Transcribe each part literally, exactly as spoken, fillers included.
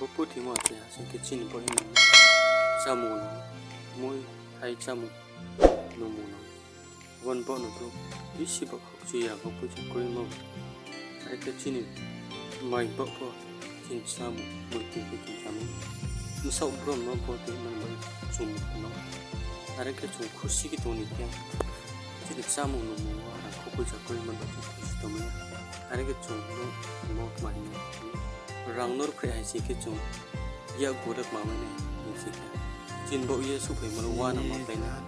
Bo purthimo achai ha sing khe chini bo himnang chámung no, moi thai chámung nungmung no, abo ni baoh no brouh bisi baoh khokchui ya, bo poicha kroima bai. Are khe chini mai baoh pho chini chámung moi tui khe chung chámung. Bsaoh brom no bo tui man bai chung no. Are khe chung khusi khe tong ni khe chini chámung nungmung wo rang kho poicha kroima bai chung khusi tongmai ya. Are khe chung no mo kma hing no, rang no ruhphreh hai sing khe chung yakgu le kma mai nai hing sing khe, chini baoh ye souhphaimo le uanama klái nai.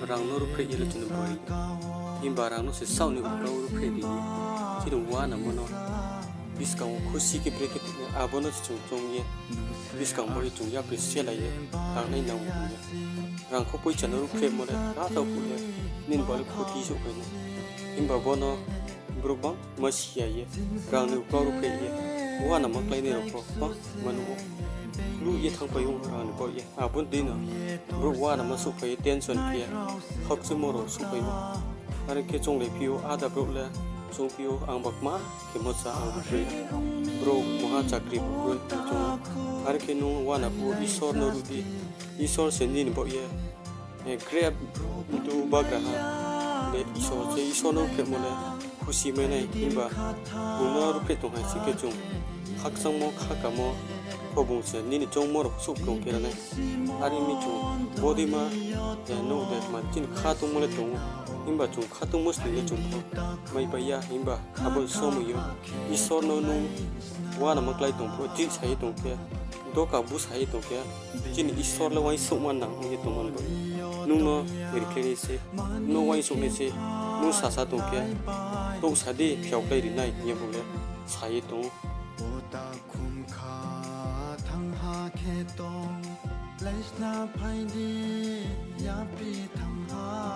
Rang no ruhphreh ye le chini baoh ye, himba rang no se saoh ni uklau ruhphreh ri ye, chini uanamo no buskang wo khusi khe brekhe tong nai, abo no se chung choung ye buskang baoh ye chung yapri selai ye tangnai nang ou hing ye. Rang kho poicha no ruhphrehmo le khatao phuh ye nini baoh le khoti souhphai nai. Himba bo no brouh bangma si ya ye, rang ni uklau ruhphreh ye uanama kláinai rao pho bangma nuh ou. Kluh ye thanngpai ou rang ni baoh ye. Abo ni deino brouh uanama souhphai ye tension khe, khakchuimo rao souhphai ou. Are khe chounglai phi ou, ada brouh le choung phi ou, ang ba kma khemo cha ang ruhphreh, brouh maha chakri bo kroi hing choung ou. Are khe nung uana phuh wo Isor no ruh di, Isor se nini baoh ye grep mdu bagraha le Isor se. Isor no ruhphrehmo le khusi mai nai, himba bung no ruhphreh tong hai sing khe chung khakchangmo, khakamo, kho bung se nini choungmo rao souhphrung khe ra nai. Are mi chung bodeima, nouh de kma chini khatungmo le tong ou, himba chung khatungmo sning le chung pho maipai ya, himba abo somoi yo Isor no nung uanama klái tong pho, chih sa ye tong khe, doka bu sa ye tong khe, chini Isor le uaingsouhma nang ong ye tongmo ni bo. Nung no rikhlai nai se, nung no uaingsouh nai se, nung sasa tong khe, touh sa di, phiao klái ri nai hing ye bung le sa ye tong ou. Ota khum kha thanng ha khe tong, leisna phai di, yapi thanng ha.